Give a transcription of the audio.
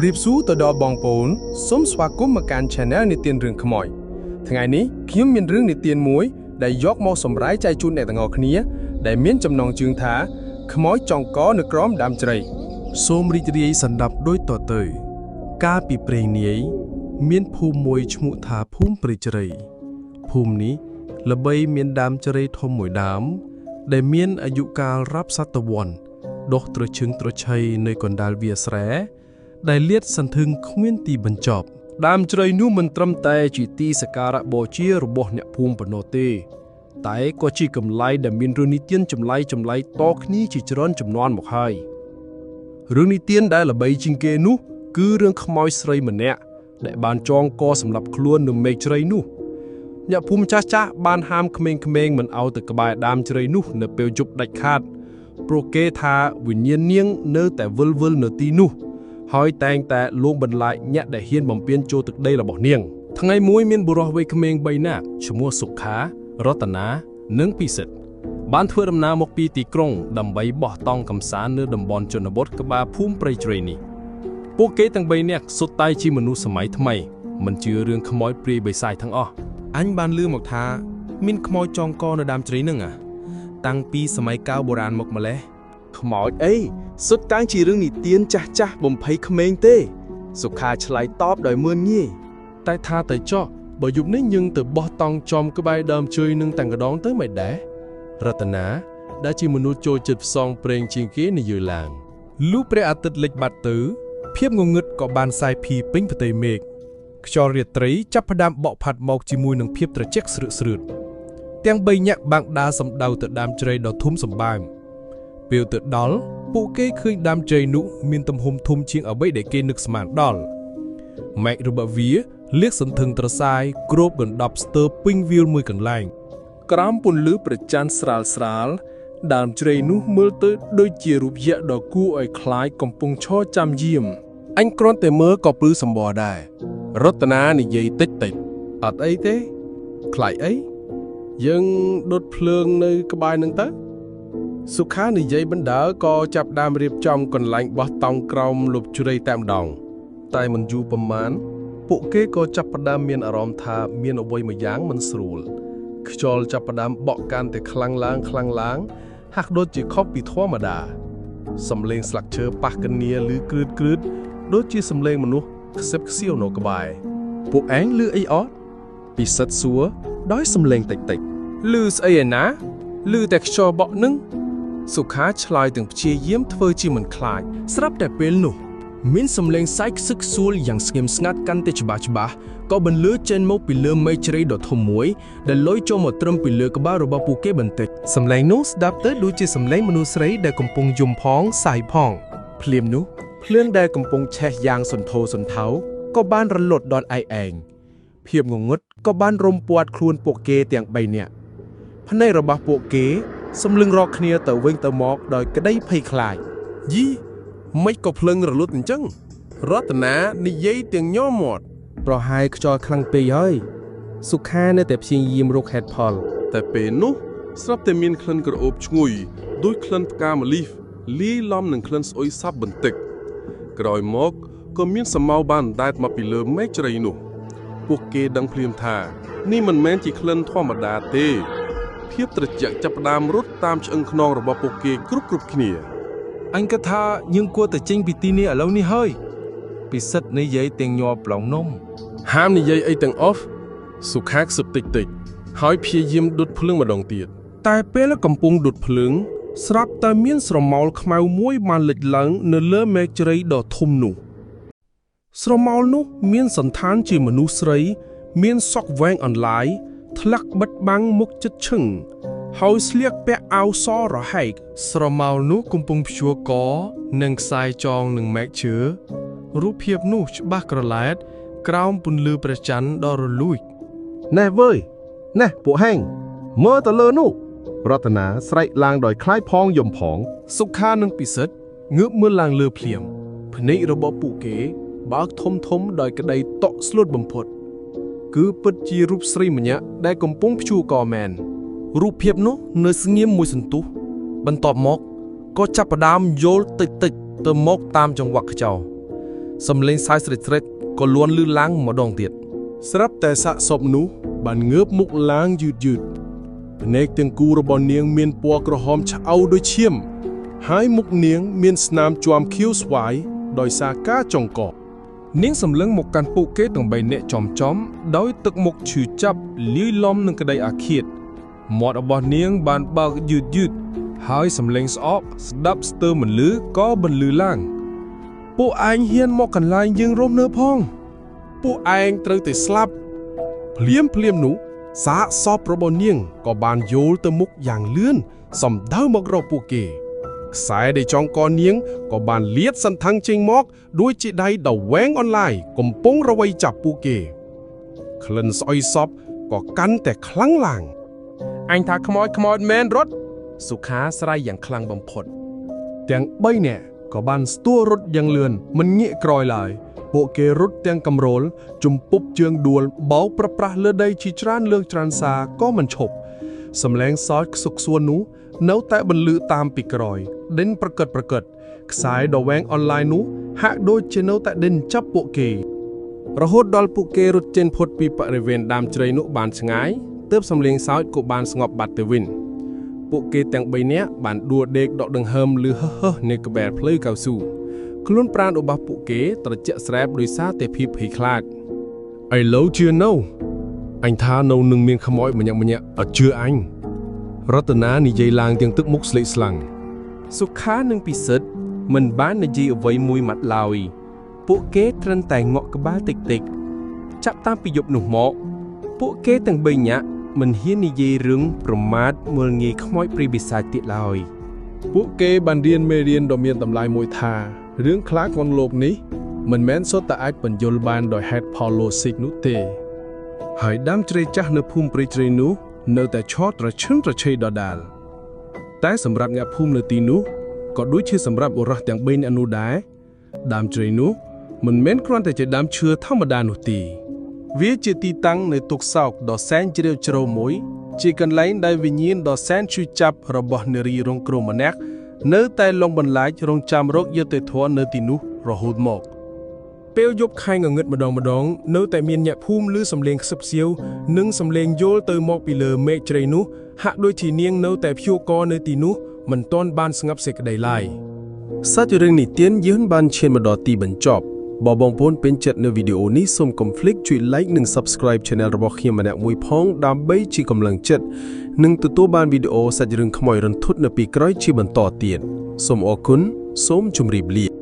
រាបសួរទៅដល់បងប្អូនសូមស្វាគមន៍មកកាន់ Channel និទានរឿងខ្មោចថ្ងៃនេះខ្ញុំមានរឿងនិទានមួយដែលយកមកសម្រាយចែកជូនអ្នកទាំងអស់គ្នាដែលមានចំណងជើងថាខ្មោចចងកនៅក្រោមដើមជ្រៃ សូមរីករាយសន្តាប់ដូចតទៅ កាលពីព្រេងនាយ មានភូមិមួយឈ្មោះថាភូមិព្រៃជ្រៃភូមិនេះល្បីមានដើមជ្រៃធំមួយដើម ដែលមានអាយុកាលរាប់សតវត្សដុះត្រឈឹងត្រឈៃនៅកណ្ដាលវាលស្រែដែលលាតសន្ធឹងគ្មានទីបញ្ចប់ ដើមជ្រៃនោះមិនត្រឹមតែជាទីសក្ការៈបូជារបស់អ្នកភូមិប៉ុណ្ណោះទេ តែក៏ជាកម្លែងដែលមានរឿងនិទានចម្លែកចម្លែកតគ្នាជាច្រើនជំនាន់មកហើយ រឿងនិទានដែលល្បីជាងគេនោះ គឺរឿងខ្មោចស្រីម្នាក់ដែលបានចងកសម្លាប់ខ្លួននៅមេឃជ្រៃនោះអ្នកភូមិចាស់ចាស់ៗបានហាមក្មេងៗមិនឲ្យទៅក្បែរដើមជ្រៃនោះនៅពេលយប់ដាច់ខាតព្រោះគេថាវិញ្ញាណនាងនៅតែវិលវិលនៅទីនោះ ហើយតែងតែលួងបន្លាចអ្នកដែលហ៊ានបំពេញចូលទឹកដីរបស់នាង ថ្ងៃមួយមានបុរសវ័យក្មេង3នាក់ឈ្មោះសុខារតនានិងពិសិដ្ឋបានធ្វើដំណើរមកពីទីក្រុងដើម្បីបោះតង់កម្សាន្តនៅតំបន់ជនបទក្បាលភូមិព្រៃជ្រៃនេះពួកគេទាំង3នាក់សុទ្ធតែជាមនុស្សសម័យថ្មីមិនជឿរឿងខ្មោចព្រាយបិសាចទាំងអស់ អញបានលឺមកថាមានខ្មោចចងកនៅដើមជ្រៃហ្នឹងអាតាំងពីសម័យកាលបុរាណមកម្លេះ ខ្មោចអីសុទ្ធតាំងជារឿងនិទានចាស់ចាស់បំភ័យក្មេងទេ សុខាឆ្លើយតបដោយមើលងាយ តែថាទៅចោះបើយប់នេះយើងទៅបោះតង់ចំក្បែរដើមជ្រៃនឹងតែម្ដងទៅមិនដែររតនាដែលជាមនុស្សចូលចិត្តផ្សងព្រេងជាងគេនិយាយឡើង លុះព្រះអាទិត្យលិចបាត់ទៅ ភាពងងឹតក៏បានសាយភាយពេញផ្ទៃមេឃខ្យល់រាត្រីចាប់ផ្ដើមបក់ផាត់មកជាមួយនឹងភាពត្រជាក់ស្រើកៗទាំងបីនាក់បាងដើរសម្ដៅទៅដើមជ្រៃដ៏ធំសម្បើមពេលទៅដល់ពួកគេឃើញដើមជ្រៃនោះមានទំហំធំជាងអ្វីដែលគេនឹកស្មានដល់មែករបស់វាលាកសន្ធឹងត្រសាយគ្របដណ្ដប់ស្ទើរពេញវាលមួយកន្លែង ក្រោមពន្លឺព្រះច័ន្ទស្រាលស្រាលដើមជ្រៃនោះមើលទៅដូចជារូបយក្សដ៏គួរឲ្យខ្លាចកំពុងឈរចាំយាមអញគ្រាន់តែមើលក៏ព្រឺសម្បរដែររតនានិយាយតិចតិចអត់អីទេខ្លាចអីយើងដុតភ្លើងនៅក្បែរនឹងទៅសុខានិយាយបណ្ដើក៏ចាប់ដើមរៀបចំកន្លែងបោះតង់ក្រោមលុបជ្រៃតែម្ដង តែមិនយូរប៉ុន្មានពួកគេក៏ចាប់ផ្ដើមមានអារម្មណ៍ថាមានអ្វីមួយយ៉ាងមិនស្រួល ខ្យល់ចាប់ផ្ដើមបក់កាន់តែខ្លាំងឡើងខ្លាំងឡើងហាក់ដូចជាខុសពីធម្មតាសំឡេងស្លឹកឈើប៉ះគ្នាឬគ្រឿតគ្រឿតដូចជាសំឡេងមនុស្សខ្សឹបខ្សៀវនៅក្បែរពួកឯងឮអីអត់ពិសិដ្ឋសួរដោយសំឡេងតិចតិច ឮស្អីឯណាឮតែខ្យល់បក់នឹងសុខាឆ្លើយទាំងព្យាយាមធ្វើជាមិនខ្លាច ស្រាប់តែពេលនោះ មានសំឡេងសែកខ្សឹកខ្សួលយ៉ាងស្ងៀមស្ងាត់កាន់តែច្បាស់ច្បាស់ក៏បន្លឺចេញមកពីលើមេឃជ្រៃដ៏ធំមួយដែលលយចូលមកត្រឹមពីលើក្បាលរបស់ពួកគេបន្តិច សំឡេងនោះស្ដាប់ទៅដូចជាសំឡេងមនុស្សស្រីដែលកំពុងយំផងសាយផង ភ្លាមនោះភ្លើងដែលកំពុងឆេះយ៉ាងសន្ធោសន្ធៅក៏បានរលត់ដល់ឯកឯងភាពងងឹតក៏បានរុំព័ទ្ធខ្លួនពួកគេទាំងបីនាក់ភ្នែករបស់ពួកគេសម្លឹងរកគ្នាទៅវិញទៅមកដោយក្តីភ័យខ្លាច យីមិនក៏ភ្លឹងរលត់អញ្ចឹងរតនានិយាយទាំងញ័រមាត់ ប្រហែលខ្យល់ខ្លាំងពេកហើយសុខានៅតែព្យាយាមរកហេតុផល តែពេលនោះស្រាប់តែមានក្លិនក្រអូបឈ្ងុយដូចក្លិនផ្កាម្លិះលាយឡំនឹងក្លិនស្អុយសាប់បន្តិចក្រោយមកក៏មានស្រមោលបានអណ្ដែតមកពីលើមេឃជ្រៃនោះ ពួកគេដឹងភ្លាមថានេះមិនមែនជាក្លិនធម្មតាទេ ភាពត្រជាក់ចាប់ផ្ដើមរត់តាមឆ្អឹងខ្នងរបស់ពួកគេគ្រប់ៗគ្នា អញគិតថាយើងគួរតែចេញពីទីនេះឥឡូវនេះហើយពិសិដ្ឋនិយាយទាំងញ័រប្លង់នំ ហាមនិយាយអីទាំងអស់សុខាខ្សឹបតិចតិចហើយព្យាយាមដុតភ្លើងម្ដងទៀតតែពេលកំពុងដុតភ្លើងស្រាប់តែមានស្រមោលខ្មៅមួយបានលេចឡើងនៅលើមេឃជ្រៃដ៏ធំនោះស្រមោលនោះមានសន្តានជាមនុស្សស្រី មានសក់វែងអន្លាយថ្លាក់បិទបាំងមុខចិត្តឈឹងហើយស្លៀកពាក់អាវសរហែក ស្រមោលនោះកំពុងព្យួរកនិងខ្សែចងនឹងមែកឈើរូបភាពនោះច្បាស់ក្រឡែតក្រោមពន្លឺព្រះច័ន្ទដ៏រលួយ ណែវើយណែពួកហែងមើលទៅលើនោះរតនាស្រែកឡើងដោយខ្លាចផងយំផង សុខានិងពិសិដ្ឋងើបមើលឡើងលើភ្លាមភ្នែករបស់ពួកគេបើកធំធំដោយក្តីតក់ស្លុតបំផុត គឺពិតជារូបស្រីម្នាក់ដែលកំពុងព្យួរកមែន រូបភាពនោះនៅស្ងៀមមួយសន្ទុះបន្ទាប់មកក៏ចាប់ផ្ដើមយល់តិចតិចទៅមកតាមចង្វាក់ខ្យល់ សំឡេងសើចស្រេចៗក៏លួនលឺឡើងម្ដងទៀត ស្រាប់តែសាកសពនោះបានងើបមុខឡើងយឺតយឺតភ្នែកទាំងគូរបស់នាងមានពណ៌ក្រហមឆ្អៅដូចឈាម ហើយមុខនាងមានស្នាមជាំខៀវស្វាយដោយសារការចង្កក នាងសម្លឹងមកកាន់ពួកគេទាំងបីនាក់ចំចំៗដោយទឹកមុខឈឺចាប់លាយឡំនឹងក្តីអាឃាតមាត់របស់នាងបានបើកយឺតយឺតៗហើយសម្លេងស្អកស្ដាប់ស្ទើរមិនលឺក៏បន្លឺឡើង ពួកឯងហ៊ានមកកន្លែងយើងរំនៅផង ពួកឯងត្រូវតែស្លាប់ភ្លាមភ្លាមនោះសាកសពរបស់នាងក៏បានយោលទៅមុខយ៉ាងលឿនសំដៅមករកពួកគេខ្សែដែលចងកនាងក៏បានលាតសន្ធឹងចេញមកដូចជាដៃដ៏វែងអន្លាយកំពុងរវៃចាប់ពួកគេក្លិនស្អុយសពក៏កាន់តែខ្លាំងឡើង អញថាខ្មោចខ្មោចមែនរត់សុខាស្រែកយ៉ាងខ្លាំងបំផុត ទាំង3នាក់ក៏បានស្ទួររត់យ៉ាងលឿនមិនងាកក្រោយឡើយពួកគេរត់ទាំងកម្រោលជំពប់ជើងដួលបោកប្រប្រាស់លើដីជាច្រើនលើកច្រើនសារក៏មិនឈប់សំឡេងសើចខ្សុកសួននោះនៅតែបន្លឺតាមពីក្រោយដេញប្រកិតប្រកិតខ្សែដ៏វែងអនឡាញនោះហាក់ដូចជានៅតែដេញចាប់ពួកគេ រហូតដល់ពួកគេរត់ចេញផុតពីបរិវេណដើមជ្រៃនោះបានឆ្ងាយទើបសំឡេងសើចក៏បានស្ងប់បាត់ទៅវិញពួកគេទាំងបីនាក់បានដួលដេកដកដង្ហើមលឺហឺហឺនៅក្បែរផ្លូវកៅស៊ូខ្លួនប្រាណរបស់ពួកគេត្រជាក់ស្រែបដោយសារតែភាពភ័យខ្លាច ឥឡូវជឿនៅអញថានៅនឹងមានខ្មោចម្នាក់ម្នាក់អត់ជឿអញរតនានិយាយឡើងទាំងទឹកមុខស្លេកស្លាំង សុខានិងពិសិដ្ឋមិនបាននិយាយអ្វីមួយម៉ាត់ឡើយពួកគេត្រឹមតែងក់ក្បាលតិចៗចាប់តាំងពីយប់នោះមកពួកគេទាំងបីនាក់មិនហ៊ាននិយាយរឿងប្រមាថមើលងាយខ្មោចព្រាយបិសាចទៀតឡើយ ពួកគេបានរៀនមេរៀនដ៏មានតម្លៃមួយថារឿងខ្លះក្នុងលោកនេះមិនមែនសុទ្ធតែអាចបញ្យល់បានដោយហេតុផលឡូស៊ីកនោះទេ ហើយដើមជ្រៃចាស់នៅភូមិព្រៃជ្រៃនោះនៅតែឆតត្រឈឹងត្រឈៃដដែលតែសម្រាប់អ្នកភូមិនៅទីនោះក៏ដូចជាសម្រាប់បុរសទាំងបីនាក់នោះដែរដើមជ្រៃនោះមិនមែនគ្រាន់តែជាដើមឈើធម្មតានោះទេ វាជាទីតាំងនៃទុក្ខសោកដ៏សែនជ្រាលជ្រៅមួយ ជាកន្លែងដែលវិញ្ញាណដ៏សែនឈឺចាប់របស់នារីរងគ្រោះម្នាក់នៅតែលងបន្លាចរងចាំរកយុត្តិធម៌នៅទីនោះរហូតមក ពេលយប់ខែងងឹតម្ដងម្ដងនៅតែមានអ្នកភូមិឮសំឡេងខ្សឹបសៀវនិងសំឡេងយោលទៅមកពីលើមេឃជ្រៃនោះហាក់ដូចជានាងនៅតែព្យួរកនៅទីនោះមិនទាន់បានស្ងប់សេចក្តីឡើយ សាច់រឿងនិទានយើងបានឈានមកដល់ទីបញ្ចប់បើបងប្អូនពេញចិត្តនៅវីដេអូនេះសូមកុំភ្លេចជួយ Like និង Subscribe Channel របស់ខ្ញុំម្នាក់មួយផងដើម្បីជាកម្លាំងចិត្តនិងទទួលបានវីដេអូសាច់រឿងខ្មោចរន្ធត់នៅពេលក្រោយជាបន្តទៀតសូមអរគុណសូមជម្រាបលា